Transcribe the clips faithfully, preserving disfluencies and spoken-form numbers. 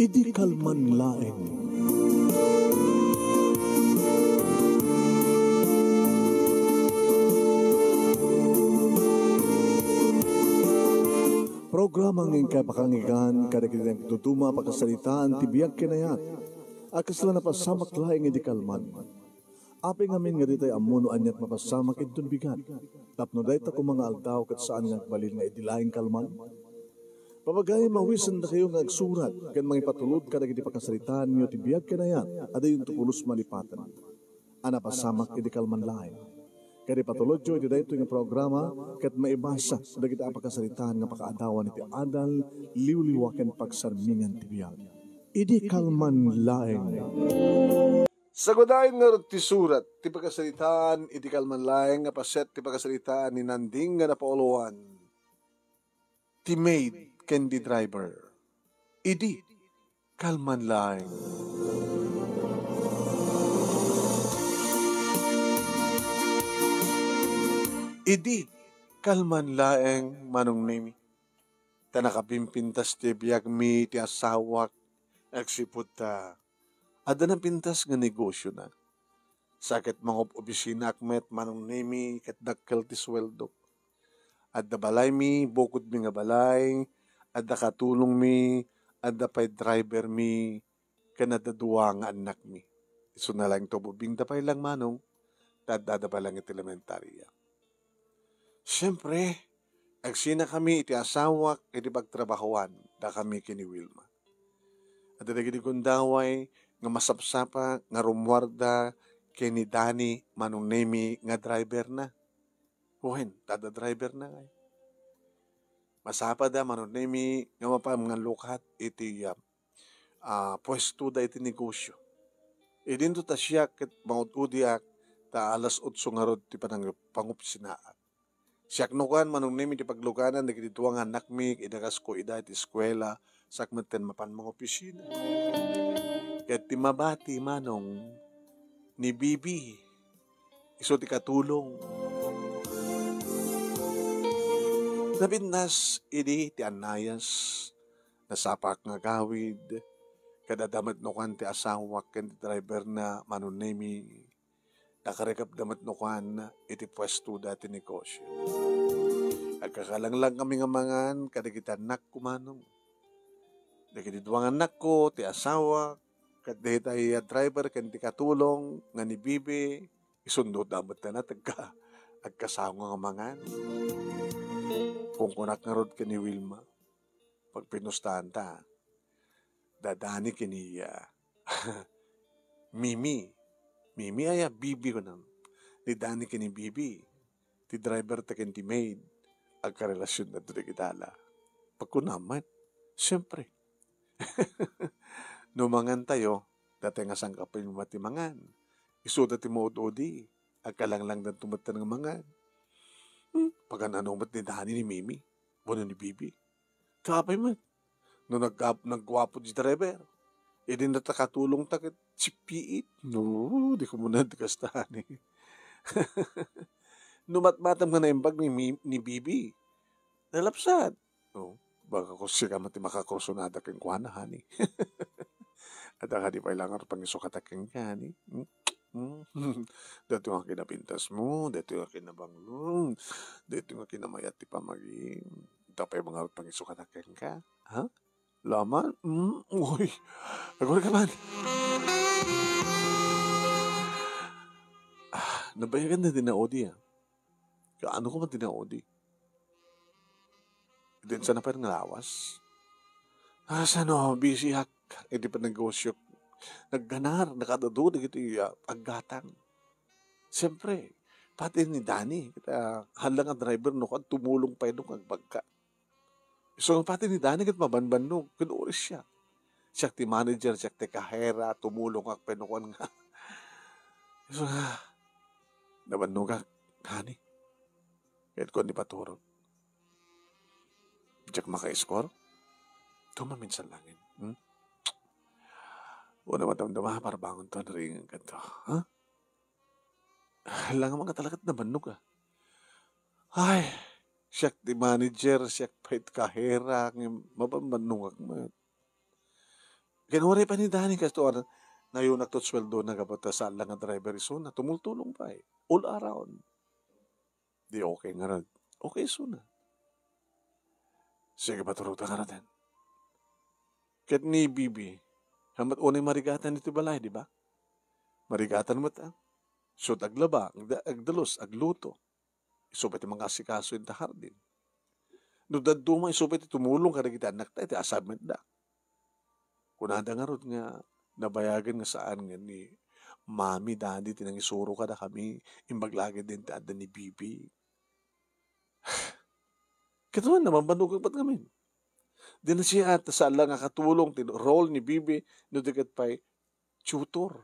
Idi kalman laeng. Programa nga inkay pakangigan kadagiti nagduduma a pakasaritaan ti biag ken ayat a kasla napasamak laeng idi kalman. Apay ngamin nga ditay ammo no aniat mapasamak inton bigat, tapno dayta koma nga aldaw ket saan nga agbalin nga idi laeng kalman? Papagayo, mawisendakayo nga agsurat ken mangipatulod kadagiti pakasaritaanyo ti biag ken ayat a diyonto pulos malipaten a napasamak idi kalman laeng. Ket ipatulodyo iti daytoy nga programa ket maibasa dagiti a pakasaritaan nga pakaadawan iti adal, liwliwa ken pagsarmingan ti biag. Idi kalman laeng. Sagudayen ngarud ti surat ti pakasaritaan iti kalman laeng nga paset ti pakasaritaan ni Nanding nga napauluan ti maid ken di driver. Idi kalman laeng. Idi kalman laeng, Manong Nemi. Ta nakapimpintas ti biagmi ti asawak, agsipud ta adda napintas nga negosiona. Sa ket mangob-obisinaak met, Manong Nemi, ket dakkel ti suweldok. Adda balaymi, bukodmi nga balay, adda katulongmi, adda pay drivermi, ken adda dua nga annakmi. Isuna laeng ti ubingda pay lang, Manong, ta addada pay lang iti elementaria. Siempre, agsinakami iti asawak iti pagtrabahoan dakami ken ni Wilma. Adda dagiti gundaway nga masapsapa nga rummuarda ken ni Dani, Manong Nemi, nga driverna. Wen, ta adda driverna ngay. Masapada, Manong Nemi, nga mapan nga lukat iti, ah, ah, puestoda iti negosio. Idinto ta siak ket mangud-udiak ta alas otso ngarud ti panang-, pangupsinaak. Siak no kuan, Manong Nemi, ti pagluganan dagiti dua nga annakmi, idakasko ida iti eskuela, sak metten mapan mangopisina. Ket ti mabati, Manong, ni Bibi, isu ti katulong. Napintas idi ti annayas, nasapaak nga agawid, ket adda met no kuan ti asawak ken ti driverna, Manong Nemi, nakarikapda met no kuan iti puestoda ti negosio. Agkakalanglang kami nga mangan kadagiti annakko, Manong. Dagiti dua nga annakko, ti asawak, ket daytay a driver ken ti katulong nga ni Bibi, isundoda met ta agka-, agkasaonga nga mangan. Kunkunak ngarud ken ni Wilma, pagpinustaanta, da Dani ken ni, ah, Mimi. Mimi aya, Bibi kunam. Ni Dani ken ni Bibi. Ti driver ta ken ti maid, agkarelasionda dagiti ala. Pagkunam met, siempre. No mangantayo, datay nga sangkapenyo met ti mangan. Isuda ti maud-udi, agkalanglangdanto met nga mangan. Hmm, pagan-ano met ni Dani ni Mimi, wenno ni Bibi. Apay met. No nagguap-, nagguapo ti driver, idi nata katulongta ket sippiit. No, di ko muna di kasta, ani. No matmatem nga naimbag ni, ni, ni Bibi, nalapsat. No, baka ko sika met ti makakursunada kenkuana, ani. Adda kadi pay lang pangisukata kenka, ani. Hmm? Hmm. Daytoy nga kinapintasmo, daytoy nga kinabanglo, daytoy nga kinamayat ti pamagi. Adda pay nga pangisukata kenka, ha? Laman? Hmm? Uy, agor ka man. Ah, nabayagan na din na Odi, ah. Kaano ko man din na Odi? Diay sa napay nga lawas. Ah, sano, busy ak. Iti panagnegosio. Nagganar, nakadadu, dagiti, ah, aggatang. Siyempre, pati ni Dani, ket, ah, haan lang a driver no kuan, tumulong pay no kuan, agbagka. Isu nga pati ni Dani ket mabanbannog, ket uris siya. Siak ti manager, siak ti kahera, tumulongak pay no kuan nga. Isu nga, nabannogak, honey. Ket kuan ni Paturog, "Diak maka-score? Tumaminsan langin, hmm? Una madamdama, parbangon to, naringan ka to, ha?" Lang nga talaga nabannog, ah. Ay, siak ti manager, siak pay ti kahera, ngem mabanbannogak met. Ken uray pay ni Danny, kastoy, nayunak to sueldo na gapu ta saan la nga driver isuna, tumultulong pay. All around. Di okay ngarud. Okay isuna. Sige, paturogta ngaruden. Ket ni Bibi, hamat unay marigatan iti balay, di ba? Marigatan met, ah. Isu't aglaba, agda-, agdalus, agluto. Isu pay ti mangasikaso iti hardin. No dadduma, isu pay ti tumulong kadagiti annakta iti assignmentda. Kunada ngarud nga nabayagen nga saan nga ni Mami, Daddy ti nangisuro kadakami, imbag la ketdi ti adda ni Bibi. Ket wen, nabambanogak met ngamin. Di na siya ta saan la nga katulong ti role ni Bibi no di ket pay tutor.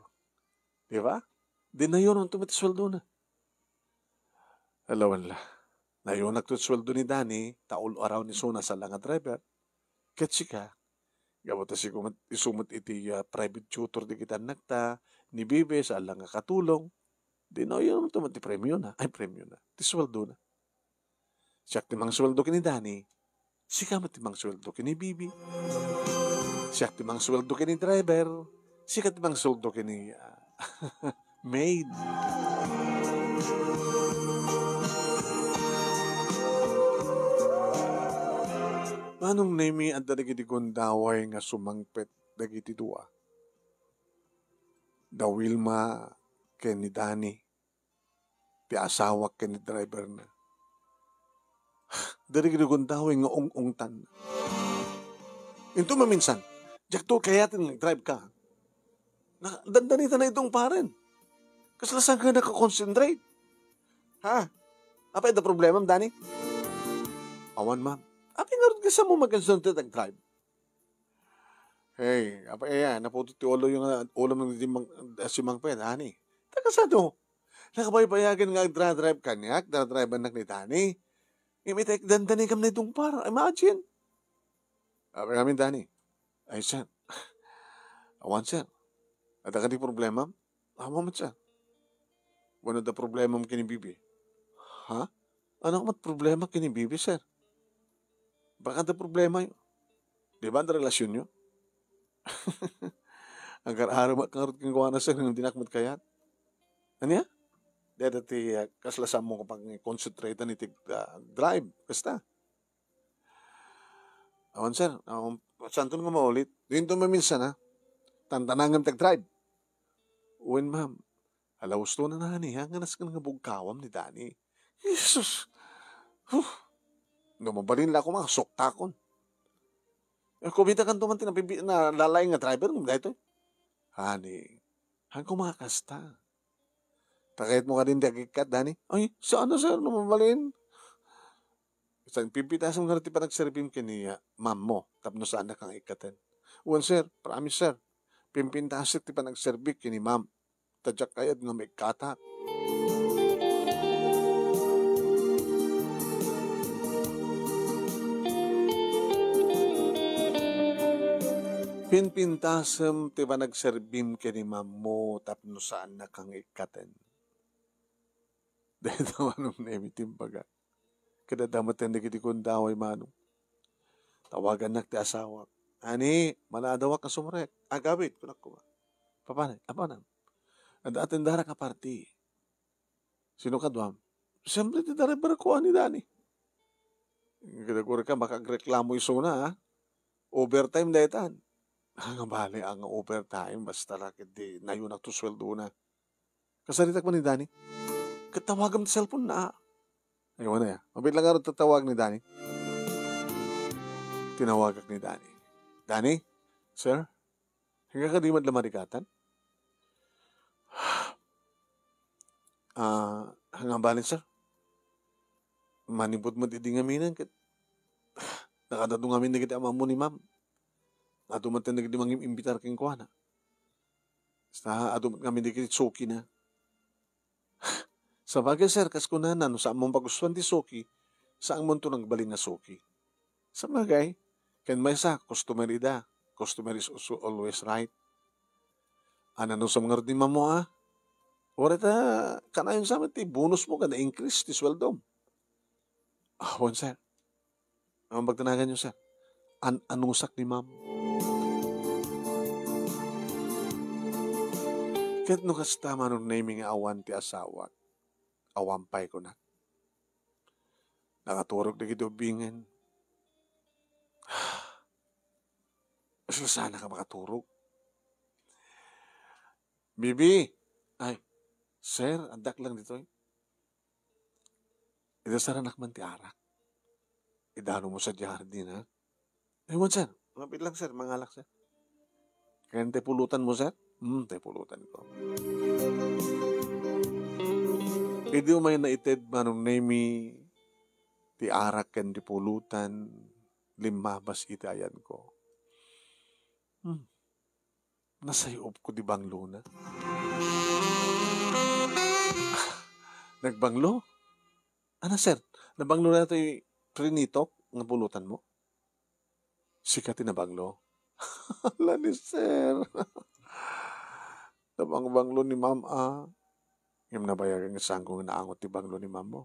Di ba? Di nayunak to met ti sueldona. Alawan la. Nayunak to ti sueldo ni Danny, ta all around isuna saan la nga driver. Ket sika, gapu ta sika met, isu met iti, ah, private tutor dagiti annakta, ni Bibi, saan la nga katulong. Di nayunak to met ti premiona. Ay, premiona. Ti sueldona. Siak ti mangsueldo ken ni Danny, sika met ti mangsueldo ken ni Bibi. Siak ti mangsueldo ken ni driver, sika ti mangsueldo ken ni, ah, maid. Manong Nemi, adda dagiti gundaway nga sumangpet dagiti dua. Da Wilma ken ni Danny. Ti asawak ken ni driverna. Dagiti gundaway nga ung-ungtan. Inton maminsan, diakto kayaten nga drive ka. Na, dandanitan na itong paren. Kasla saan ka nakakonsentrate? Ha? Apay da problemam, Danny? Awan, ma'am. Apay ngarud nga saan mo makonsentrate ag drive? Hey, apay aya, naputot ti ulo yung, ah, ulo ng di mang-, ah, si Mang Pet, ani? Taga saan to? Nakabaybayagan nga agdra-drive kaniak, dra-drive anak ni Danny. Ngem ita, dandani kam na itong par. Imagine. Apay amin, Danny. Ay, sir. Awan, sir. Adda ka di problema? Awan met, sir. Wen adda problemam ken ni Bibi. Ha? Ania met problema ken ni Bibi, sir? Baka adda problema yo. Di ba, adda relasyon yo? Agar-arumak ngarud kenkuana, sir, ngem dinak met kayat. Ania? Deta ti, ah, kasla saan mo kapag concentrate iti, ah, drive. Kasta. Awan, sir. Awan, saanton nga maulit? Dinto maminsan, ha? Tantanangem ti agdrive. Wen, ma'am. Ala, husto na nani, ha? Nga nasken nga bugkawam ni Danny. Jesus! Huh! No mabalin la ako, mga suktakon. Eh, kumita kanto man ti napibi-, na lalaing nga driver, ngem daytoy. Honey, han kumakasta. Takayat mo kadin di agikkat, Danny? Ay, saan na, sir? No mabalin? Saan, pimpintasem nga ti panagserbim ken ni, ah, ma'am mo, tapno saan na kang ikkaten. Wen, sir, promise, sir. Pimpintasek ti panagserbik ken ni ma'am. Ta diak kayat nga maikkatak. Pimpintasem ti panagserbim ken ni ma'am mo tapno saan na kang ikkaten. Dayta Manong Nemi ti imbaga. Ket adda met dagiti gundaway, Manong. Tawagannak ti asawak. Ani, manadawak a sumrek. Agawid, kunak koma. Papanay, apanam. Adda atendarak a party. Sino kaduam? Siyempre, ti driver ko, ani, Danny. Ket agurayka, makaagreklamo isuna, ha? Overtime daytan. Anga bale, anga overtime, basta la ket di nayunak to sueldona. Kasaritak man ni Danny. Ket tawagam ti cellphone na. Ay, wala ya. Mabit lang nga ron tatawag ni Danny. Tinawagak ni Danny. Danny? Sir? Hingga ka di man lamarigatan? Ah, hangabali, sir. Manipud mo di ngamin, ket nakadado ngamin dagiti amammo ni ma'am. Adu man dagiti mangim-imbitar kenkuana. Basta adu met ngamin dagiti suki na. Sabagay, sir, kas kunana, no saan mo pagustuan ti suki, saan mo to nagbalin nga suki. Sabagay, ken maysa, customer ida. Customer is also always right. Ananusam ngarud ni ma'am mo, a? Uray ta, kanayon sa met ti bonus mo, kada increase ti sueldom. Awan, sir. Ang pagtanagan nyo, sir? An-anusak ni ma'am. Ket no kasta, Manong Nemi, nga awan ti asawak, awan pay kunak. Nakaturog dagiti ubbingen. Saan ka makaturog? Bibi! Ay, sir, addak lang ditoy. Ida saranak man ti arak. Idano mo sa jardin, ha? Aywan, sir. Mapit lang, sir. Mangalak, sir. Kaya tay pulutan mo, sir? Hmm, tay pulutan ko. Idi umay naited Manong Nemi ti arak ken di pulutan, limmabas iti ayanko. Hmm. Nasayupko di banglona. Nagbanglo? Ana, sir, nabanglo na toy prinitok nga pulutan mo? Sika ti nabanglo? Ala ni sir. Nabangbanglo ni ma'am, a. Ngem nabayagan nga saanko nga naangot ti banglo ni ma'am mo.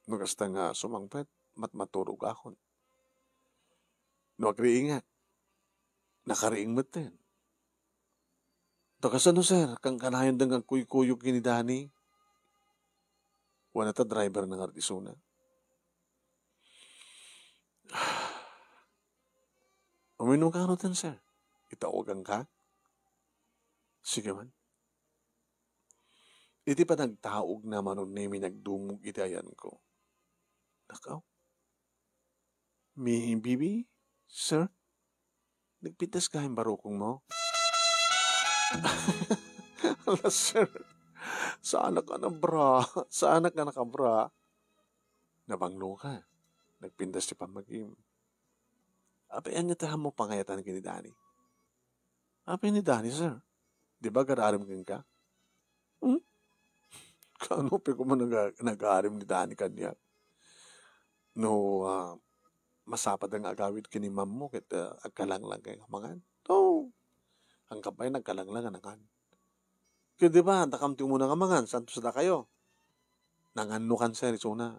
No kasta nga sumangpet, matmaturog akon. No agriingak, nakariing metten. Ta kasano, sir, kankanayon da nga agkuykuyog ken ni Dani? Wen, ta driver na ngarud isuna. Uminom ka ngaruden, sir. Itaogan ka? Sige man. Iti panagtaog na Manong Nemi, nagdumog iti ayanko. Nakaw. Mi, bibi, sir? Nagpintas ka barukong mo? Ala, sir. Saanak a nabra. Saanak a nakabra. Nabanglo ka. Nagpintas ti pammagim. Apay, ania ti ammo pangayatan ken ni Dani? Apay ni Dani, sir? Di ba agar-arim kenka? Hmm? Kaano pay koma naga-, nag-arim ni Dani kaniak? No, ah, masapad nga agawid ken ni ma'am mo ket, ah, agkalanglang kayo nga mangan. No. Angka pay nagkalanglang nga nangan. Ket di ba, dakam ti umuna nga mangan, santos dakayo. Nanganno kan, sir, isuna.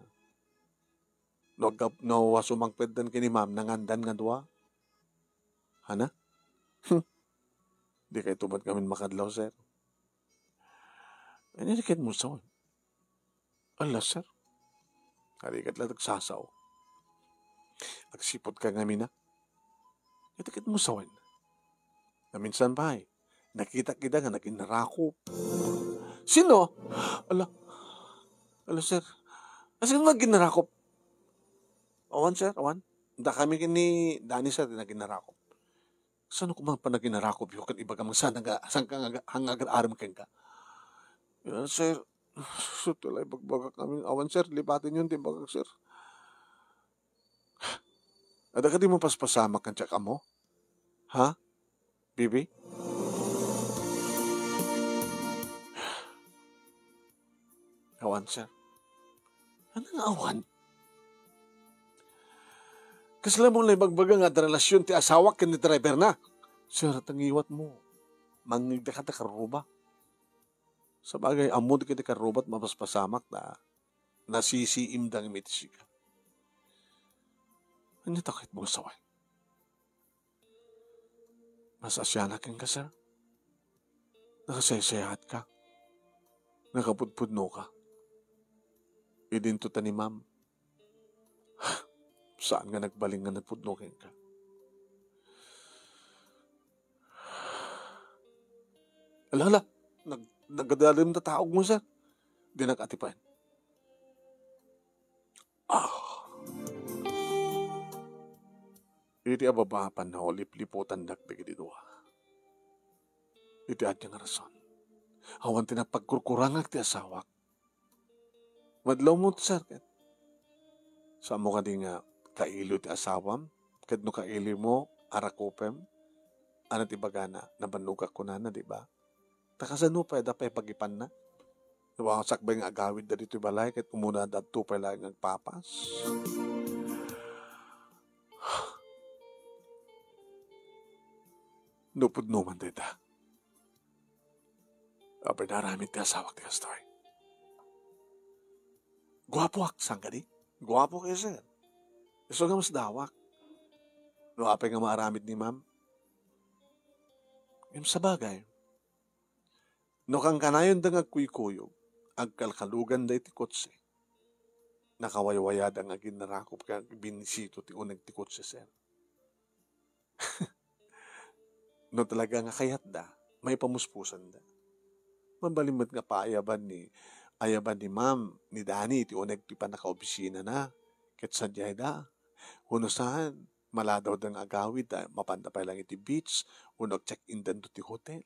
No, agkap-, no, sumangpetdan ken ni ma'am, nangandan nga dua. Hana? Dikay tumat ngamin makadlaw, sir. Ania ti ket mo sawen? Ala, sir. Ari ket la agsasao. Agsipud ka ngamin, a. Iti ket mo sawen. Naminsan pay, nakitak ida nga naginarakop. Sino? Ala. Ala, sir. A, sino naginarakop? Awan, sir, awan. Dakami ken ni Dani, sir, ti naginarakop. Saan ko man panaginarakop yo ket ibagam saan nga, saan ka nga, nga agar-arim kenka? Ya, sir, suto la ibagbagak amin. Awan, sir, lipaten yon ti bagak, sir. Adda kadi mapaspasamak kenka, ammo? Ha? Bibi? Awan, sir. Ano nga awan? Kasla mo la ibagbaga nga adda relasyon ti asawak ken ni driver na? Sir, ta ngiwat mo. Mangngegda ka ta karruba. Sabagay, ammod ket ti karrubat mapaspasamak ta nasisiimda ngem iti sika. Ania ta ket mo sawen? Nasasianak kenka, sir. Nakasaysayaatka. Nakapudpudnoka. Idinto ta ni ma'am. Saan nga nagbalin nga napudno kenka? Ala, ala. Nag-, nagadalim ta taog mo, sir. Di nag-atipan. Ah. Iti ababa, pannaulipliputandak dagiti dua. Iti ania nga rason, awan ti napagkurkurangak ti asawak. Madlaw mo, sir, ket. Saan mo kadi nga kailo ti asawam? Ket no kailo mo, arakupem? Ano ti bagana? Nabannogak kunana, di ba? Ta kasano pay, adda pay pagipanna? Wa, sakbay nga agawidda ditoy balay, ket umuna adda adto pay laeng nga agpapas. No pudno man dayta. Apay naaramid ti asawak ti kastoy? Guapoak, saan kadi? Guapo kayo, sir. Isu nga mas dawak. No apay nga maaramid ni ma'am? Ngem sabagay, no kankanayonda nga agkuykuyog, agkalkaluganda iti kotse, nakawaywayada nga aginnarakop ken agbinisito ti uneg ti kotse, sir. No talaga nga kayatda, maipamuspusanda. Mabalin met nga paayaban ni, ayaban ni ma'am ni Danny iti uneg ti pannakaopisinana. Ket sadiayda. Wenno saan, maladawda nga agawid ta mapanda pay lang iti beach, wenno agcheck-in danto ti hotel.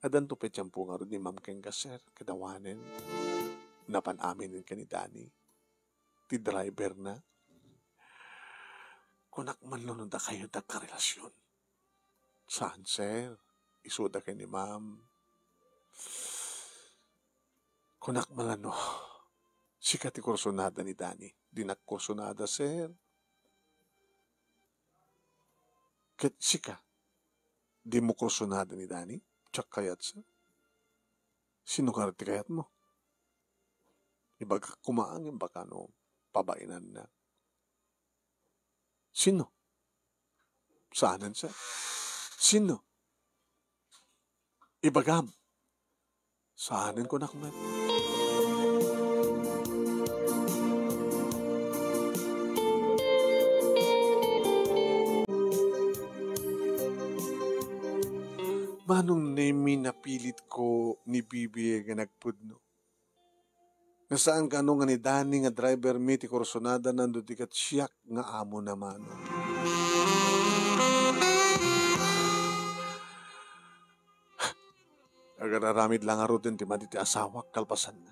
Addanto pay tiempo ngarud ni ma'am ken ka, sir, ket awanen. Napan aminen ken ni Danny, ti driver na. Kunak man no dakayo ti agkarelasion. Saan, sir? Isuda ken ni ma'am. Kunak man no, sika ti kursunada ni Danny. Dinak kursunada, sir. Ket sika, dimo kursunada ni Danny? Diak kayat, sir. Sino ngarud ti kayatmo? Ibagak koma ngem baka no pabainanna. Sino? Saanen, sir. Sino? Ibagam. Saanen, kunak met. Manong Nemi, napilitko ni Bibi nga nagpudno. Nga saan kano nga ni Danny nga driver mi ti kursunadana no di ket siak nga amona, manong. Agararamid la ngaruden ti madi ti asawak kalpasanna.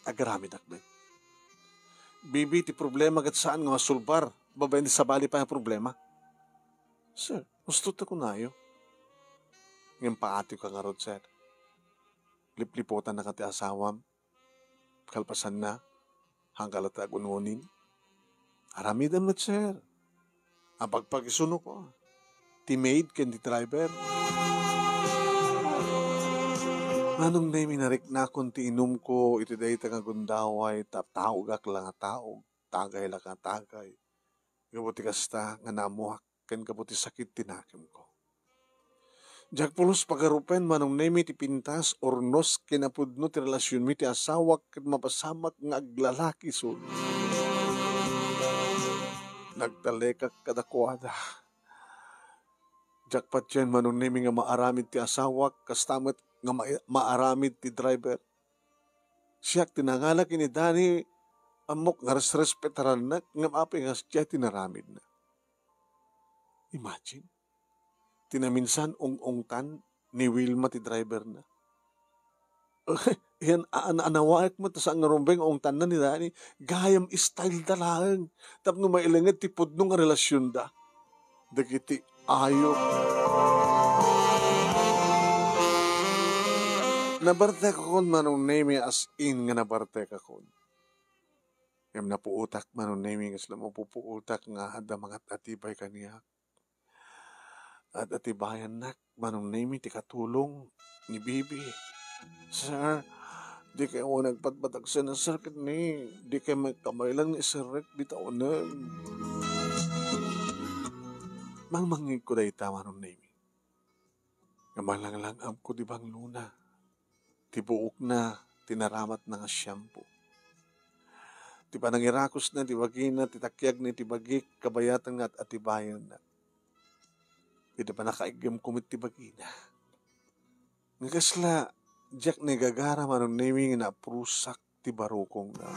Agaramidak met. Bibi, ti problema ket saan nga masulbar babaen ti sabali pay a problema. Sir, husto ta kunayo. Ngem paatiko ngarud, sir. Lipliputannaka ti asawam. Kalpasanna, hangka latta agun-unin. Aramidem met, sir. Apagpagisuno ko ti maid ken ti driver. Manong Nemi, nariknakon ti inumko iti dayta nga gundaway, ta taogak la nga taog, tagay la nga tagay. Gapu ti kasta nga naammoak ken gapu ti sakit ti nakemko. Diak pulos pagarupen, Manong Nemi, ti pintas, urnos ken napudno ti relasionmi ti asawak ket mapasamak nga aglalaki sut. Nagtalekak kadakuada. Diak patien, Manong Nemi, nga maaramid ti asawak, kasta met nga ma-, maaramid ti driver. Siak ti nangala ken ni Danny, ammok nga resrespetarannak, ngem apay nga siak ti naramidna. Imagine, ti naminsan ung-ungtan ni Wilma ti driverna. Yan, a-, an-, anawaek met ta saan nga rumbeng ungtanna ni Danny. Gayam style da laeng tapno mailenget ti pudno nga relasionda. Dagiti ayup. Nabartekakon, Manong Nemi, as in nga nabartekakon. Ngem napuotak, Manong Nemi, kasla mapupuotak nga adda mangat-atibay kaniak. Ad-atibayannak, Manong Nemi, ti katulong ni Bibi. Sir, dikay uneg patpatagsen, sir, ket ni, dikay met kabaylan nga iserrek dita uneg. Mangmangngegko dayta, Manong Nemi. Nga malanglang-amko ti banglona, ti buokna, ti naramatna nga shampoo. Ti panangirakusna ti bagina, ti takiagna iti bagik, kabayatan nga at-atibayanna. Iti pannakaiggemko met ti bagina. Nga kasla, diak naigagara, Manong Nemi, nga naprusak ti barukongna.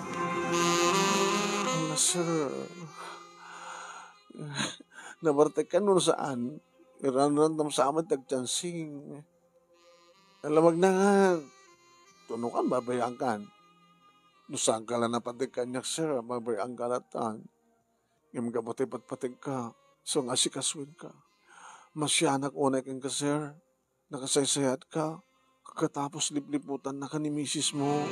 Ala, sir. Nabartekkan no saan. Iranran tam sa amin ti agchancing. Ala, magnangan. Tunukan, babayangkan. No saan ka la napateg kaniak, sir, babayangka latan. Ngem gapu ti patpategka, so nga asikasuenka. Masianak unay kenka, sir. Nakasaysayatka, kakatapos lipliputannaka ni misismo.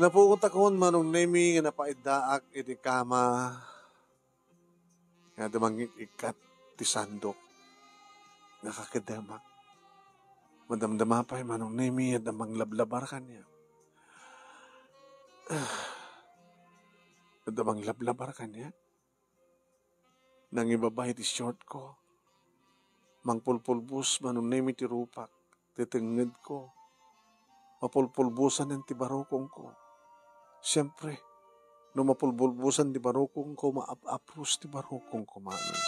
Napuotakon, Manong Nemi, nga napaiddaak iti kama. Nga adda mangik-ikkat ti sandok nga kakedemak. Madamdama pay, Manong Nemi, adda manglablabar kaniak. Adda manglablabar kaniak. Nangibabain ti short ko. Mangpulpulbos, Manong Nemi, ti rupak, ti tengngedko. Mapulpulbosan ti barukongko. Siempre, no mapulpulbosan ti barukongko, maap-apros ti barukongko, Manong.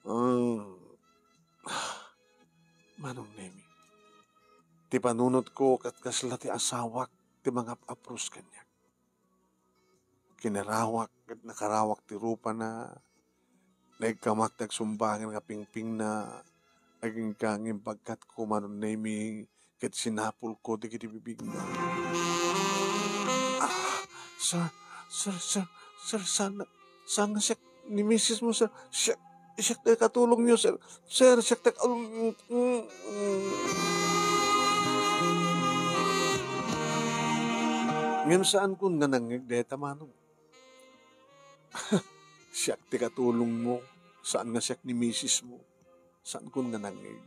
Ah, Manong Nemi, ti panunotko ket kasla ti asawak ti mangap-apros kaniak. Kinarawak ket nakarawak ti rupana. Naikkamak ti agsumbangan nga pingpingna. Agingga ngem bagkatko, Manong Nemi, ket sinapulko dagiti bibigna. Ah, sir, sir, sir, sir, saan, saan nga siak ni misis mo, sir? Siak, siak ti katulongyo, sir. Sir, siak ti, um, um, um. Ngem saankon nga nangngeg dayta, Manong. Siak ti katulongmo, saan nga siak ni misis mo. Saankon nga nangngeg.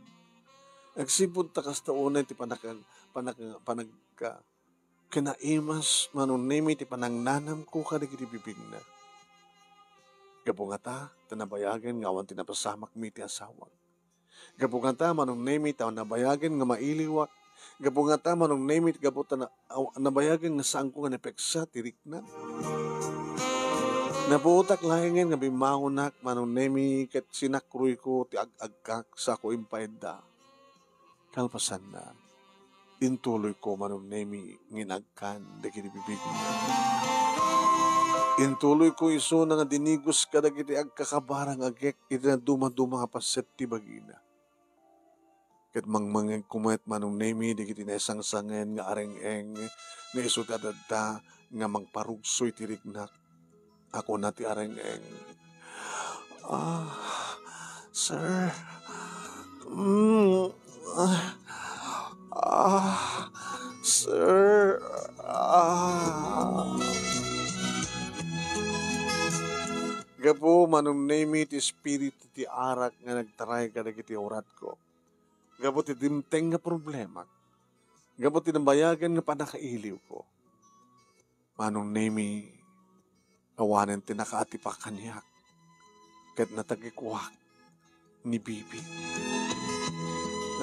Agsipud ta kasta unay ti panaka-, panaka-, panagka-, kinaimas, Manong Nemi, ti panangnanamko kadagiti bibigna. Gapu ngata, ta nabayagen nga awan ti napasamakmi ti asawak. Gapu ngata, Manong Nemi, ta nabayagen nga mailiwak. Gapu ngata, Manong Nemi, gapu ta na-, aw-, nabayagen nga saanko nga napeksa ti rikna. Napuotak laengen nga bimmangonak, Manong Nemi, ket sinakroyko ti ag-agkak, sako impaedda. Kalpasanna, intuloyko, Manong Nemi, nga inagkan dagiti bibigna. Intuloyko isuna nga dinigos kadagiti agkakabarang agek iti nadumaduma nga paset ti bagina. Ket mangmangegko met, Manong Nemi, dagiti naisangsangen nga areng-eng nga isu ti adda nga mangparugsoy ti riknak. Kuna ti areng-eng, "Ah, sir. Mm, ah, ah, sir. Ah." Gapu, Manong Nemi, ti espiritu ti arak nga nagtaray kadagiti uratko. Gapu ti dimteng nga problemak. Gapu ti nabayagen nga pannakailiwko. Manong Nemi, awanen ti nakaatipak kaniak, ket natagikuak ni Bibi.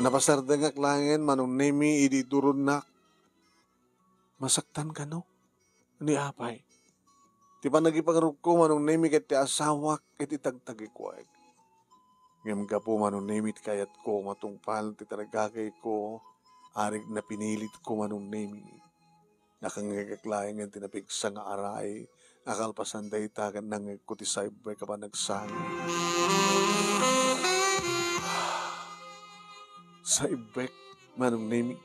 Napasardengak laengen, Manong Nemi, idi iduronnak. Masaktan kano? Ni apay? Ti panagipangrukko, Manong Nemi, ket ti asawak iti tagtagikuek. Ngem gapu, Manong Nemi, ti kayatko matungpal ti tarigagayko, arik napinilitko, Manong Nemi. Nakangngegek laengen ti napigsa nga aray, a kalpasan dayta ket nangngegko ti saibbek a panagsangit. Saibbek, Manong Nemi.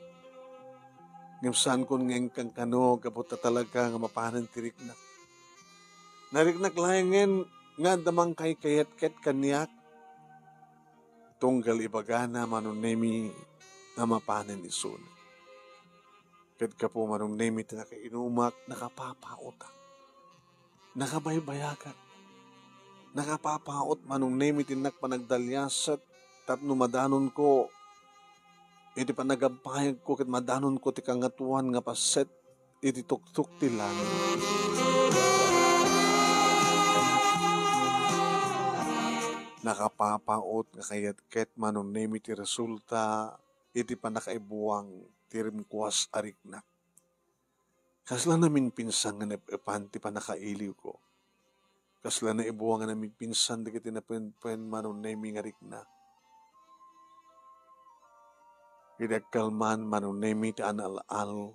Ngem saankon nga ingkankano gapu ta talaga nga mapanen ti riknak. Nariknak laengen nga adda mangkaykayatket kaniak. Tunggal ibagana, Manong Nemi, a mapanen isuna. Ket gapu, Manong Nemi, ti nakainumak, nakapapaotak. Nakabaybayagak. Nakapapaot, Manong Nemi, ti innak panagdaliaset tapno madanonko iti panagabbayagko ket madanonko ti Kangatoan nga paset iti tuktok ti langit. Nakapapaot nga kayatket, Manong Nemi, ti resulta iti pannakaibuang ti rimkuas a riknak. Kasla naminpinsan nga nep-epan ti pannakailiwko. Kasla naibuang nga naminpinsan dagiti napengpen, Manong Nemi, nga rikna. Idi agkalman, Manong Nemi, ti anal-al,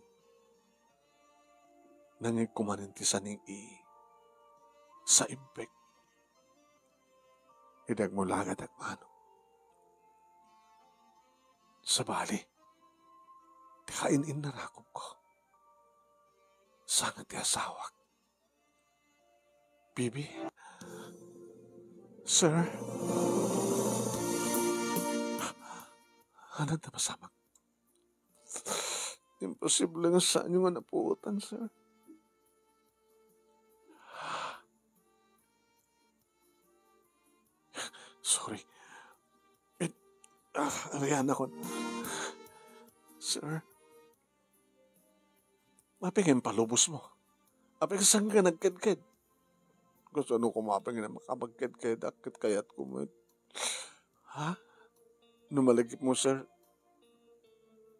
nangngegko manen ti saning-i. Saibbek. Idi agmulaga ti agmano. Sabali, ti kain-innarakupko. Sangad ti asawak. Bibi? Sir? Haanad a masamak? Imposible nga saanyo nga napuotan, sir. Sorry. It, ah, arianakon. Sir, mapigem Apay, kasano ka nagkedked? Kasano koma pay nga makapagkedkedak ket kayatko met? Ha? No malagipmo, sir,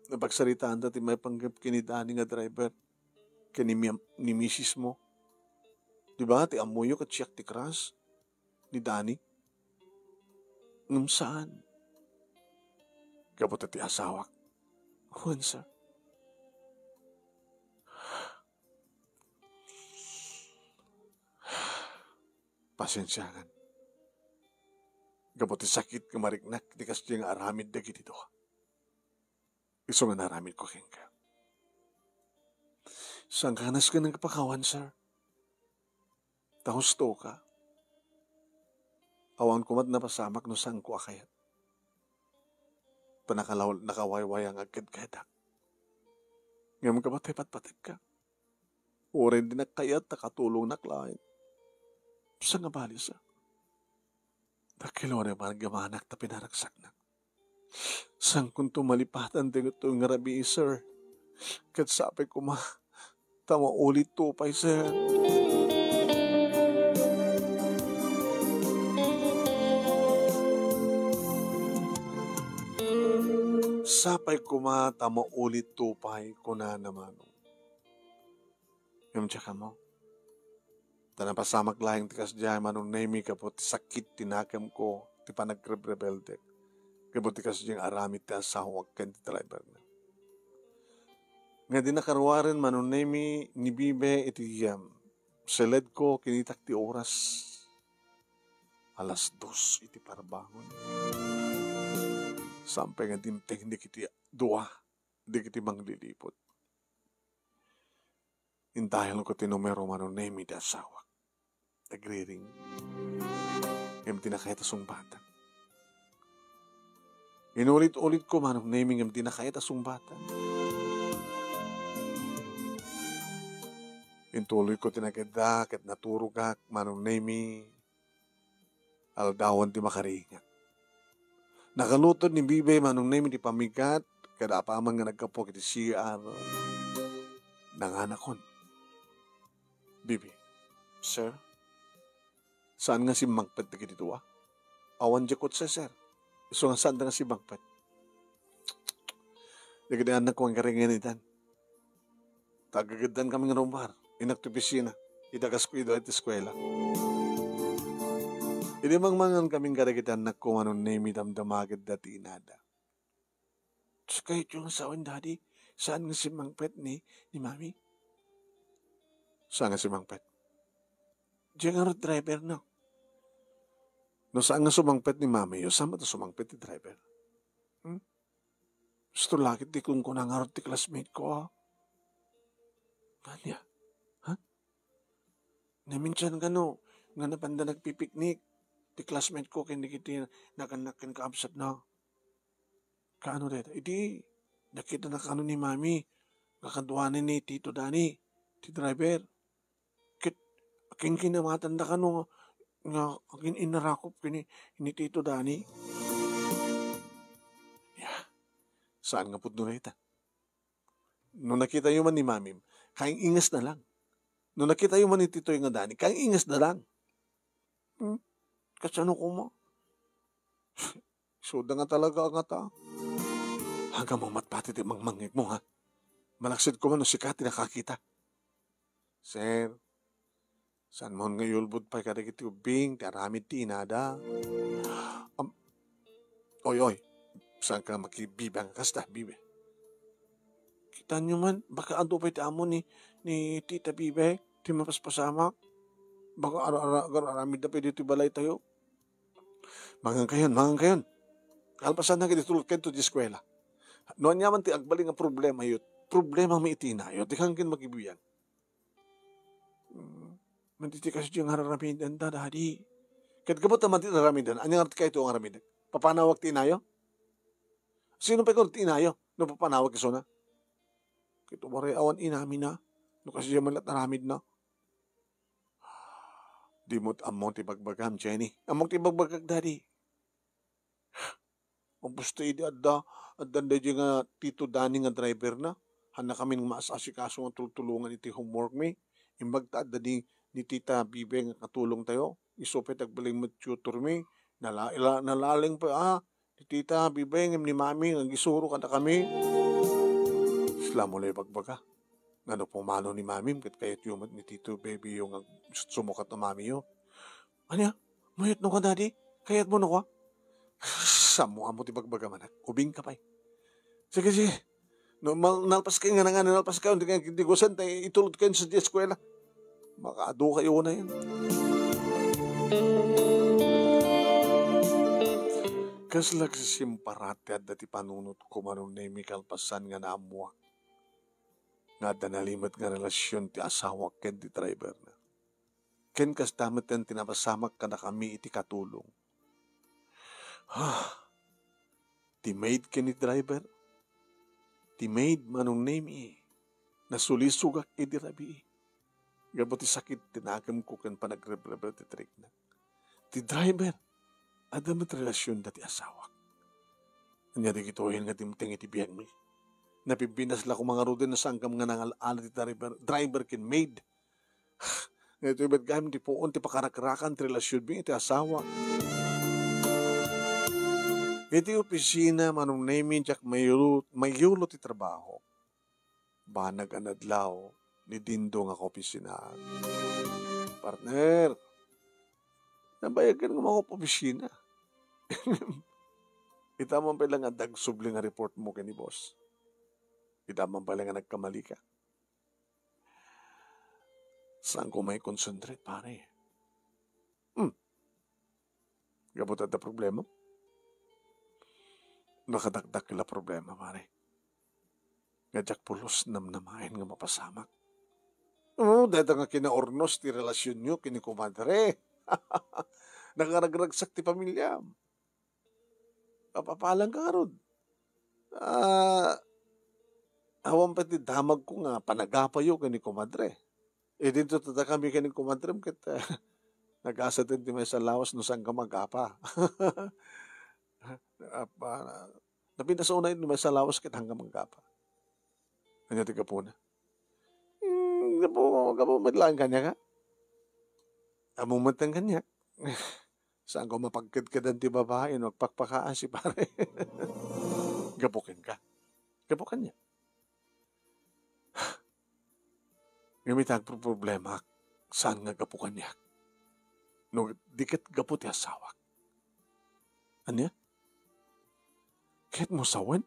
napagsaritaanta ti maipanggep ken ni Danny nga driver ken ni mi-, ni misis mo. Di ba, ti ammoyo ket siak ti crush ni Danny? Ngem saan. Gapu ta ti asawak. Wen, sir. Pasensiakan. Gapu ti sakit nga mariknak ti kasdi nga aramid dagiti dua. Isu nga naramidko kenka. Saan ka nasken nga pakawan, sir? Ta husto ka. Awan koma ti napasamak no saanko a kayat. Ta nakalaw-, nakawaywaya nga agkedkedak. Ngem gapu ta ipatpategka. Uray dinak kayat ta katulongnak laeng. Sangabali sa. Dakkel uray panagamanak ta pinaragsaknak. Saankonto malipatan dagitoy nga rabii, sir. Ket sapay koma ta maulitto pay, sir. Sapay koma ta maulitto pay, kunana Manong. Ngem diak ammo. Ta napasamak laeng ti kasdiay, Manong Nemy, gapu ti sakit ti nakemko, ti panagrebrebeldek, gapu ti kasdiay nga aramid ti asawak ken ti driverna. Nga di nakaruaren, Manong Nemy, ni Bibe iti, um, seledko, kinitak ti oras. Alas dos iti parbangon. Saan pay nga dimtengnek iti dua dagiti mangliliput. Intayelko ti numero, Manong Nemy, ti asawak. Nagriring. Ngem di na kayat a sungbatan. Inulit-ulitko, Manong Nemy, ngem di na kayat a sungbatan. Intuloyko ti nagedda ket naturogak, Manong Nemy. Aldawen ti makaringak. Nakalutod ni Bibe, Manong Nemy, ti pammigat, kada apaman nga naggapu iti C R, nanganakon. Bibe, "Sir, saan nga simmangpet dagiti dua? Awan diay kotse, sir. Isu nga saanda nga simmangpet." Dagiti annakko nga karingan itan. Ta aggageddakami nga rummuar. Innak ti opisina. Idagasko ida iti eskuela. Idi mangmangankami kadagiti annakko, Manong Nemy, damdamagedda ti inada. "Sus, kayatyo nga sawen, Daddy. Saan nga simmangpet ni, ni Mami?" "Saan nga simmangpet?" "Diay ngarud driver, no?" "No saan nga sumangpet ni Mamiyo, saan met a sumangpet ti driver?" "Hmm? Basto la ket ti kunkuna ngarud ti classmate ko, a." "Ania? Ha?" "Naminsan kano nga napanda nagpipiknik ti classmate ko ken dagiti nagannak ken kaabsatna?" "Kaano dayta?" "Idi, nakitana kano ni Mami nga kaduana ni Tito Dani, ti driver. Ket akin kinamatanda kano nga, nga agin-innarakop ken ni, ni Tito Dani." Ya, saan nga pudno dayta? No nakitayo man ni Mamim, kaing-ingasna lang. No nakitayo man ni Titoy nga Dani, kaing-ingasna lang. Hmm? Kasano koma? Isuda nga talaga a ngata. Haga mo met pati ti mangmangngegmo, ha? Malaksid koma no sika ti nakakita. Sir, saan mo nga iulbod pay kadagiti ubbing ti aramid ti inada? Am-, oy, oy, saan ka makibibang kasta, Bibe? Kitaenyo man, baka adu pay ti amo ni, ni Tita Bibe, ti mapaspasamak. Baka ara-, ara-, agar-aramidda pay ditoy balaytayo. Mangan kayon, mangan kayon. Kalpasanna ket itulod kayo ti eskuela. No ania man ti agbalin nga problemayo, problemami iti inayo, dikan ken makibibiag. Hmm, madi ti kasdi nga ar-aramidenda, Daddy. Ket gapu ta madi ti ar-aramidenda, ania ngarud ti kayatyo nga aramidek? Papanawak ti inayo? Sino pay kano ti inayo no papanawak isuna? Ket uray awan inamina, no kasdi man la't aramidna. Di mo ammo ti bagbagam, Jenny. Ammok ti bagbagak, Daddy. Ubos ta idi adda, addan daydiay nga Tito Dani nga driver na. Hannakamin nga maas-asikaso nga tultulongan iti homework mi. Imbag ta adda ni, ni Tita Bibe nga katulongtayo, isu pay ti agbalin met tutor mi. Nala-, ila-, nalaing pay, ah, ni Tita Bibe ngem ni Mami nga agisuro kadakami. Isla mo la ibagbaga. Ngano pumano ni Mamim ket kayatyo met ni Tito Bebio nga sumukat a mamiyo? Ania? Mayat no kada di? Kayat mo no ka? Samo amo ti bagbaga manak. Ubing ka pay. Sige, sige. No, mal-, nalpas kayo nga nangan, nalpas kayo, hindi kayo tigusan, tay itulod kayo sa di eskwela. Makaado kayo na yan. Kasla agsisimparati adda ti panunot ko, Manong Nemi, kalpasan nga naammuak nga adda nalimed nga relasyon ti asawak ken ti driver na. Ken kasta met ti napasamak kadakami iti katulong. Ah, ti maid ken ni driver. Ti maid, Manong Nemi, nasulisogak idi rabii. Gapu ti sakit ti nakemko ken panagrebrebet ti trikna. Ti driver, adda met relasyon da ti asawak. Ania dagitoyen nga dimteng iti biagmi? Napibbinas la koma ngaruden no saan gayam nga nangal-ala ti driver, driver ken maid. Nga itoy met gayam ti puon ti pakarakrakan ti relasyonmi iti asawa. Iti opisina, Manong Nemi, diak mayulo, mayulo ti trabaho. Banag a nadlaw ni Dindo nga kaopisina. Partner, nabayagan nga mga opisina. Ita man pala nga dagsubli nga report mo kini boss. Ita man pala nga nagkamali ka. Saan ko may concentrate, pare? Hmm. Gapu ta adda problema? Nakadakdak la problema, pare. Nga diak pulos namnamaen nga mapasamak. Oo, dayta nga kinaurnos ti relasyonyo ken ni komadre. Nakaragragsak ti pamiliam. Apapalan ka ngarud. Ah, awan pay ti damagko nga panagapayo ken ni komadre. Idinto ta dakami ken ni komadrem ket, ah, nagasaten ti maysa lawas no saan ka mag-apa. Apa, napintas unay no maysa lawas ket saan ka mag-apa. Ania ti gapuna? Hmm, gapu, gapu met laeng kaniak, a? Ammom met kaniak. Saan ko mapagkedkedan ti babai no agpakpakaan si pare? Gapu kenka. Gapu kaniak. Ngem ita agproproblemaak, saan nga gapu kaniak? No di ket gapu ti asawak. Ania? Ket mo sawen?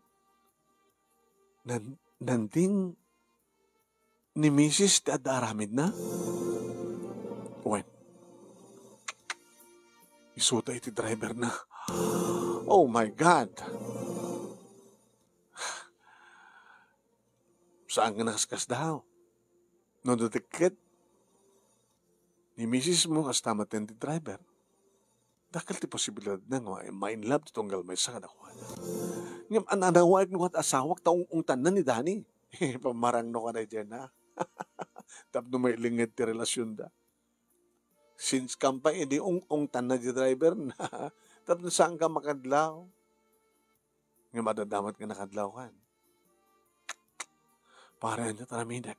Nan-, nanding ni misis ti adda aramidna? Wen, isuda iti driver na. Oh my God! Saan nga nakaskasdaaw? No, no di ket ni misis mo, kasta met ti driver. Dakkel ti posibilidad na nga ma-, ma-in love ti tunggal maysa kadakuada. Ngem an-, anawaek no ket asawak ta ung-ungtanna ni Dani. Pamarang no ka na dyan, ha? Tapno mailinget ti relasyon da. Since kampay, idi ung-ungtanna di driver na. Tapno saan ka makadlaw? Nga madadamat nga nakadlaw kan. Pare, anya taramidek?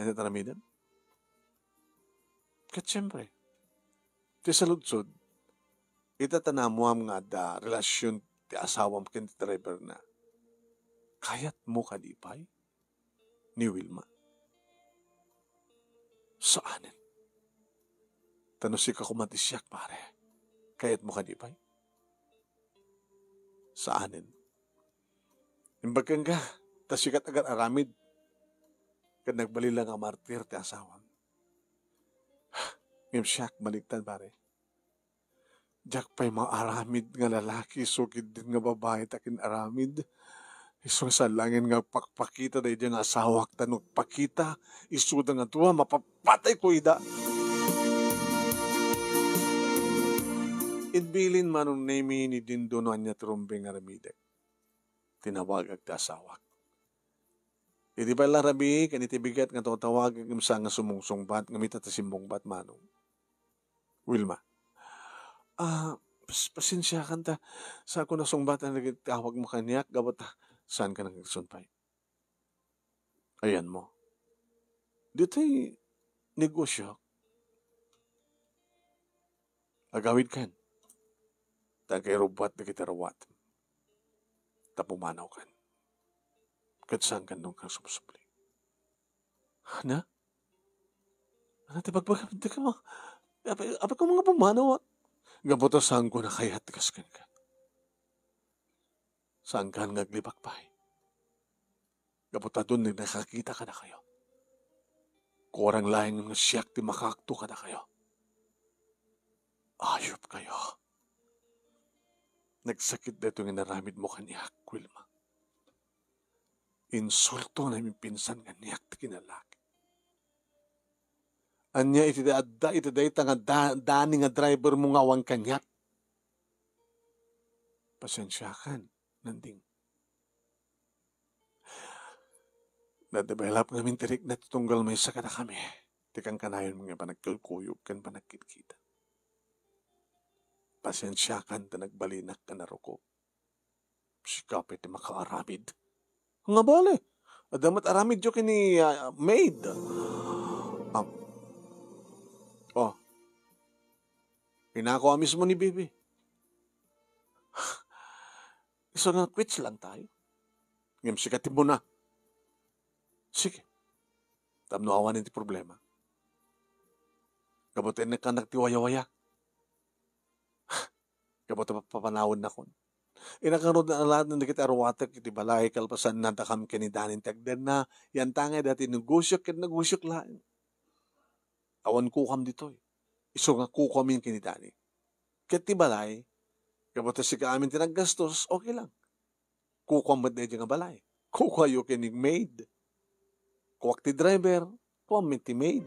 Anya taramidek? Ket siyempre, ti saludsod, ita ta naammuam nga adda relasyon ti asawam ken ti driver na. Kayat mo kadi pay ni Wilma? Saanen. Ta no sika koma ti siak, pare, kayat mo kadi pay? Saanen. Imbag kenka, ta sika ti agar-aramid. Ket nagbalin la nga martir ti asawam. Ngem siak, baliktan, pare. Diak pay maaramid nga lalaki isu ketdin nga babai ti akin-aramid. Isu nga saan laengen nga agpakpakita daydiay nga asawak ta no agpakita, isuda nga dua, mapapatayko ida. Imbilin Manong Nemi ni Dindo no ania ti rumbeng nga aramidek. Tinawagak ti asawak. Idi pay la rabii, ken iti bigat nga tawtawagek, ngem saan nga sumungsungbat, ngem ita ti simmungbat, Manong. Wilma. Ah, pas-, pasensiakan ta. Saanko nasungbatan dagiti tawag mo kaniak, gapu ta saanka nangagsumpay. Ayan mo. Ditoy negosyo, agawidkan, ta agay rubbuat dagiti aruatem, ta pumanawkan. Ket saankan nga subsubli. Ania? Ania ti bagbagam? Dika ma-, apay, apay ko nga pumanaw, ah? Gapu ta saanko a kayat ti kas kenka. Saankan nga aglibak pay. Gapu ta adun ti nakakita kadakayo. Kurang laeng nga siak ti makaakto kadakayo. Ayupkayo. Nagsakit daytoy nga inaramidmo kaniak, Wilma. Insulto nga naimpinsan kaniak ti kinalaki. Ania iti adda iti dayta nga da-, Dani nga drivermo nga awan kaniak? Pasensiakan, Nanding. Na-develop ngamin ti rikna ti tunggal maysa kadakami. Ti kankanayonmi nga panagkuykuyog ken panagkitkita. Pasensiakan ta nagbalinak a narukop. Sika pay ti makaaramid. Nga bale, adda met aramidyo ken ni, ah, maid. Ah. Oh. Inako a mismo ni Bibi. Isu nga quits lang tayo. Ngem sika ti muna. Sige. Tapno awanen ti problema. Gapu ta innekkanak ti wayawaya. Gapu ta papanawennakon. Innak ngarud a laeng dagiti aruatek iti balay kalpasan nadakam ken ni Dani ti agdenna, yantangay dayta ti negosio ket negosiok laeng. Awan kukam ditoy. Isu nga kukuamin ken ni Dani. Ket ti balay, gapu ta sika amin ti naggastos, okay lang. Kukuam met daydi nga balay. Kukuayo ken ni maid. Kuak ti driver, kuam met ti maid.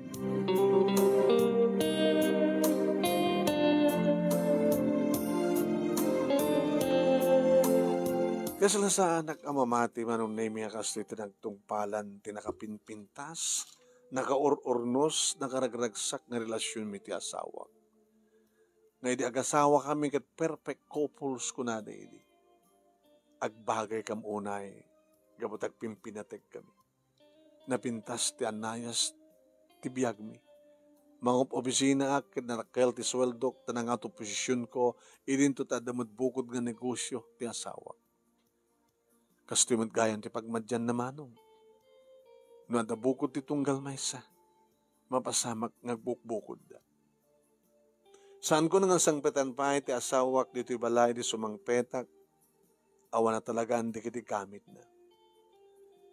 Kasla saanak a mamati, Manong Nemi, a kastoy ti nagtungpalan ti nakapinpintas, nakaur-urnos, nakaragragsak nga relasionmi ti asawak. Nga idi agasawakami ket perfect couples kunada idi. Agbagaykam unay, gapu ta agpimpinategkami. Napintas ti annayas ti biagmi. Mangup-opisinaak ket nadakkel ti sueldok ta nangato posisionko idinto ta adda met bukod nga negosio ti asawak. Kastoy met gayam ti pagmadianna, Manong. No adda bukod ti tunggal maysa, mapasamak nga agbukbukodda. Saanko nga sangpetan pay ti asawak ditoy balay idi sumangpetak, awan a talagaan dagiti gamitna.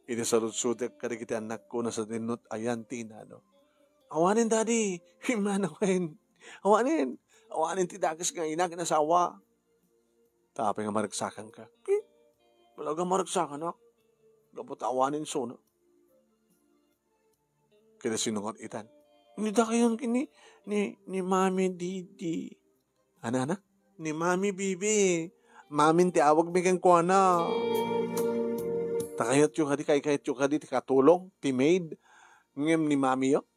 Idi saludsodek kadagiti annakko, nasadinno ayan ti inano. Awanen, Daddy! Imana wen! Awanen! Awanen ti dakes nga ina ken asawa! Ta apay nga maragsakanka? Ki? Talaga maragsakanak? Gapu ta awanen isuna. Ket sino ngarud itan? Ni dakayon ken ni, ni, ni Mami Didi. Ana, ana? Ni Mami Bibi. Mamin ti awagmi kenkuana. Ta kayatyo kadi, kay-, kayatyo kadi ti katulong, ti maid, ngem ni Mamiyo?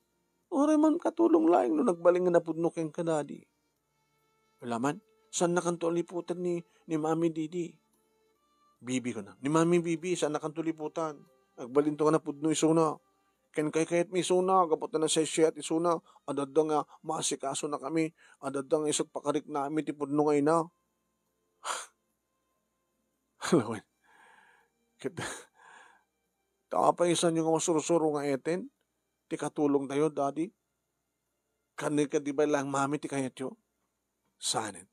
Uray man katulong laeng no nagbalin nga napudno kenka, Daddy. Wala man, saannakanto a liputan ni, ni Mami Didi. Bibi, kuna. Ni Mami Bibi, saannakanto liputan. Agbalinto nga napudno isuna. Ken kaykayatmi isuna, gapu ta nasaysayat isuna, adda nga maasikaso na kami, adda nga isut pakariknami ti pudno nga ina. Alawen. Ket, ta apay isanyo nga masursuro nga eten, ti katulongtayo, Daddy? Ken ni kadi bay laeng Mami ti kayatyo? Saanen.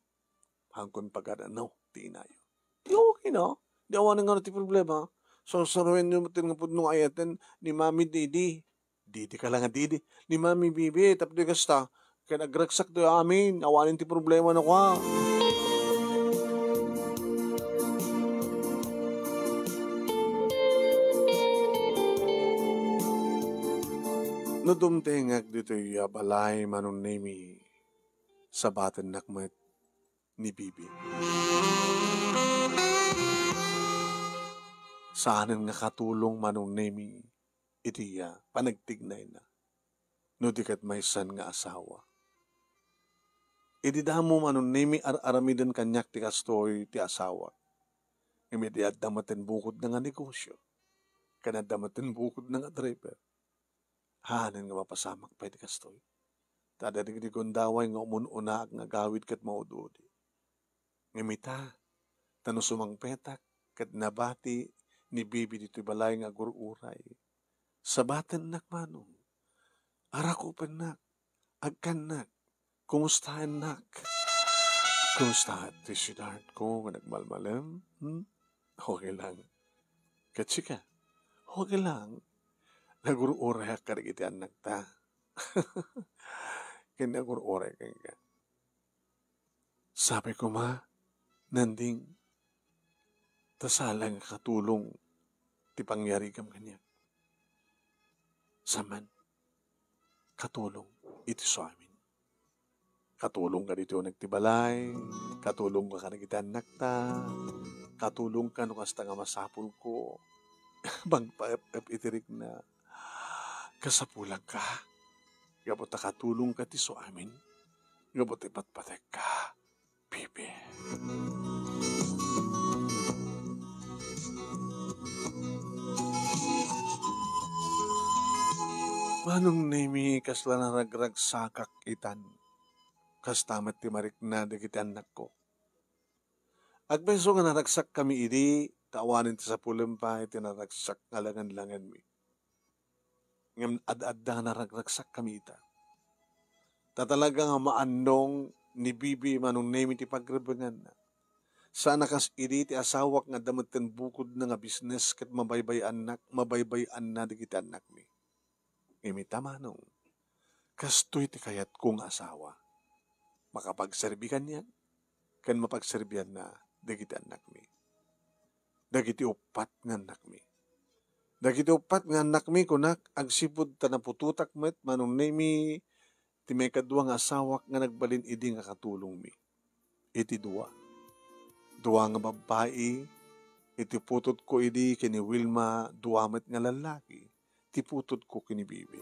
Hankon pagada, no, ti inayo. Di okay, no? Di awanen nga ti problema. Sursuroenyo met nga pudno nga ayaten ni Mami Didi. Didi ka lang nga Didi. Ni Mami Bibi, tapno kasta, ken agragsakto amin, awanen ti problema no ka. No dumtengak ditoy a balay, Manong Nemi, sabatennak met ni Bibi. Saanen nga katulong, Manong Nemi, iti, ah, panagtignayna no di ket maysan nga asawa. Idi damo, Manong Nemi, ar-aramiden kaniak ti kastoy ti asawak. Ngem idi adda met ti bukodna nga negosyo, ken adda met ti bukodna nga driver, Haanen nga mapasamak pay ti kastoy. Ta adda dagiti gundaway nga umun-unaak nga agawid ket maud-udi. Ngem ita, ta no sumangpetak ket nabati ni Bibi ditoy balay nga agur-uray, sabatennak, Manong. Arakupennak, agkannak, kumustaennak. Kumusta ti sweetheart ko nga nagmalmalem? Hmm? Okay lang. Ket sika? Okay lang. Nagur-urayak kadagiti annakta. Ken nagur-uray kenka. Sapay koma, Nanding, ta saan nga katulong ti pangyarigam kaniak. Saan man, katulong iti suamin. Katulong kadagiti uneg ti balay, katulong ka kadagiti annakta, katulong ka no kasta nga masapulko. Mangpaep-ep iti rikna. Kasapulanka. Gapu ta katulong ka ti suamin. Gapu ta ipatpatekka. Bibi. Manong Nemi, kasla naragragsakak itan. Kasta met ti marikna dagiti annakko. Agpayso nga naragsakkami idi, ta awanen ti sapulem pay ti naragsak nga langen-langenmi. Ngem ad-adda nga naragragsakkami ita. Ta talaga nga maannong ni Bibi Manong Nemi ti pagrebenganna. Saan a kas idi ti asawak nga adda metten bukodna nga bisnes ket mabaybay-annak, mabaybay-anna dagiti annakmi. Ngem ita, Manong, kastoy ti kayatko nga asawa. Makapagserbi kaniak, ken mapagserbianna dagiti annakmi. Dagiti uppat nga annakmi. Dagiti uppat nga annakmi, kunak, agsipud ta naputotak met, Manong Nemi, ti maikadua nga asawak nga nagbalin idi nga katulongmi. Iti dua. Dua nga babbai, iti putotko idi ken ni Wilma, dua met nga lallaki, ti putotko ken ni Bibi.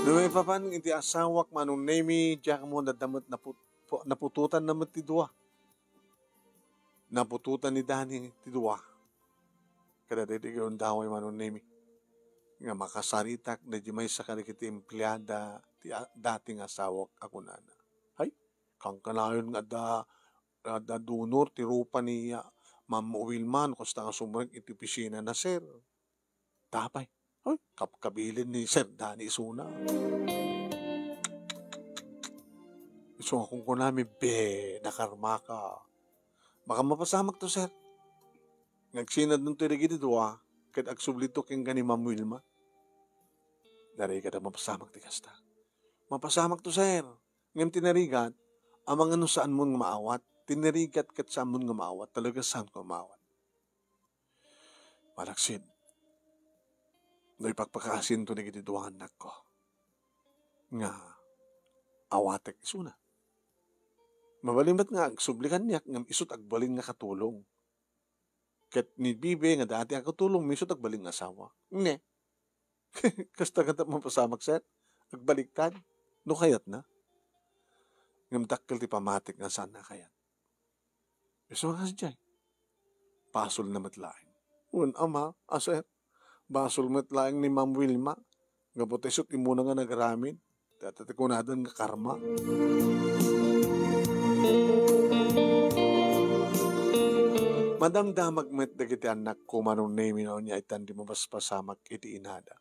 No maipapan iti asawak, Manong Nemi, diak ammo nadda met naput-, naputotanna met ti dua. Naputotan ni Dani ti dua. Kadagiti gundaway, Manong Nemi, nga makasaritak daydi maysa kadagiti empleada ti a-, dati nga asawak a kunana, "Hay, kankanayon nga adda, adda donor ti rupa ni, ah, Ma'am Wilma no kasta nga sumrek iti opisina na, sir." Tapay. Hoy, kapkabilen ni Sir Danny isuna. Isu nga kunkunami, "Be, nakarmaka. Baka mapasamak to, sir. Nga agsinadnonto dagiti dua, ket agsublito kenka ni Ma'am Wilma." Narigat a mapasamak ti kasta. "Mapasamak to, sir. Ngem ti narigat, amangan no saanmon nga maawat. Ti narigat ket saanmon nga maawat. Talaga saanko nga maawat." Malaksid, no ipakpakaasinto dagiti dua nga annakko nga awatek isuna. Mabalin met nga agsubli kaniak ngem isut' agbalin nga katulong. Ket ni Bibi nga dati a katulongmi isut' agbalin nga asawa. Ne. Kasta kata mapasamak, sir? Agbaliktad? No kayatna. Ngem dakkel ti pamatik nga saanna a kayat. Isu nga kasdiay, basolna met laeng. Wen, ama, a sir, basol met laeng ni Ma'am Wilma. Gapu ta isut' immuna nga nagaramid. Dayta ti kunadan nga karma. Madamdamag met dagiti annakko, Manong Nemi, no ania itan ti mapaspasamak iti inada.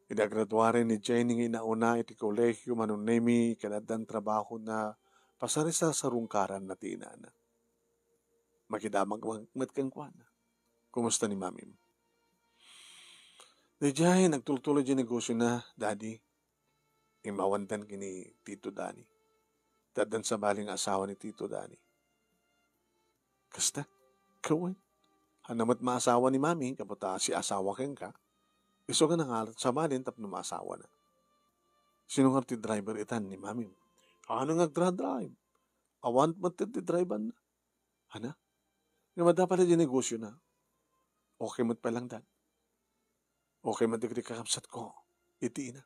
Idi agraduaren ni Jenny nga inauna iti kolehio, Manong Nemi, ket addan trabahona, pasarisasarungkaranna ti inana. Makidamag met kenkuana. "Kumusta ni Mamim?" "Daydiay, nagtultuloy di negosiona, Daddy. Immawandan ken ni Tito Dani. Ta addan sabali nga asawa ni Tito Dani." "Kasta? Kawen? Haanna met maasawa ni Mami, gapu ta siasawa kenka. Isu nga nangalat sabali tapno maasawana. Sino nga ti driver itan ni Mami?" "Haanna nga agdra-drive. Awan met ti driver na." "Haanna? Nga madapal di negosiona. Okay met pay laeng, Dad. Okay met dagiti kakabsatko iti ina."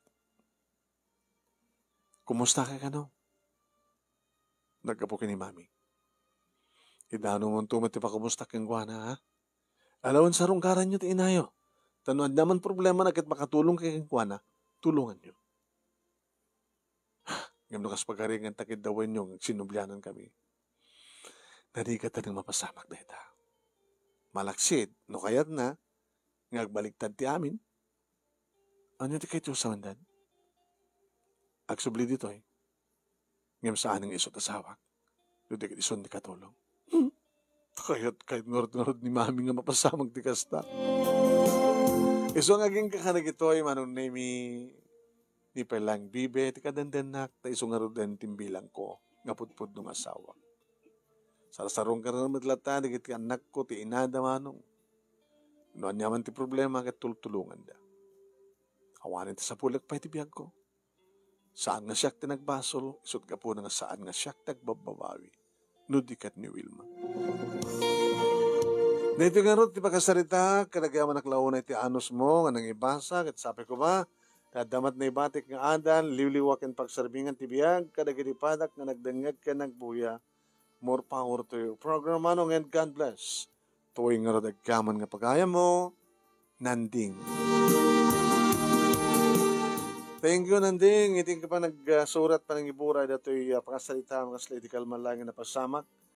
"Kumusta kay kano?" "Naggapu ken ni Mami." "Idanumonto met ti pakumusta kenkuana, ha? Alawen sarungkaranyo ti inayo. Ta no adda man problemana ket makatulongkayo kenkuana, tulonganyo. Ngem no kas pagaringan ta ket dawenyo nga agsinublianankami, narigat a nang mapasamak dayta. Malaksid, no kayatna nga agbaliktad ti amin, ania ti kayatyo a sawendad? Agsubli ditoy, ngem saan nga isu ti asawak, no di ket isun ti katulong. Hmm. Kayat, kayat ngarud-ngarud ni Mami nga mapasamak ti kasta. Isu nga agingga kadagitoy, Manong Nemi, ni pay laeng bibe ti kadendennak, ta isu ngaruden ti imbilangko nga pudpudno nga asawa. Sarsarungkaran met latta dagiti annakko ti inada, Manong. No ania man ti problema, ket tultulonganda. Awanen ti sapulek pay ti biagko. Saan nga siak ti nagbasol, isut' gapuna nga saan nga siak ti agbabbabawi no di ket ni Wilma. Daytoy ngarud ti pakasarita, kadagiti anak launa iti anusmo nga nangibasa, ket sapay koma, ta adda met naibatik nga adal, liwliwa ken pagserbingan ti biag, kadagiti padak nga nagdengngeg ken nagbuya. More power to you. Program Manong and God bless. Tuoy ngarud agyaman nga pagayammo, Nanding. Thank you, Nanding. Iti panagsurat, panangibura, datoy, ah, pakasarita, kasla idi kalman laeng nga napasamak.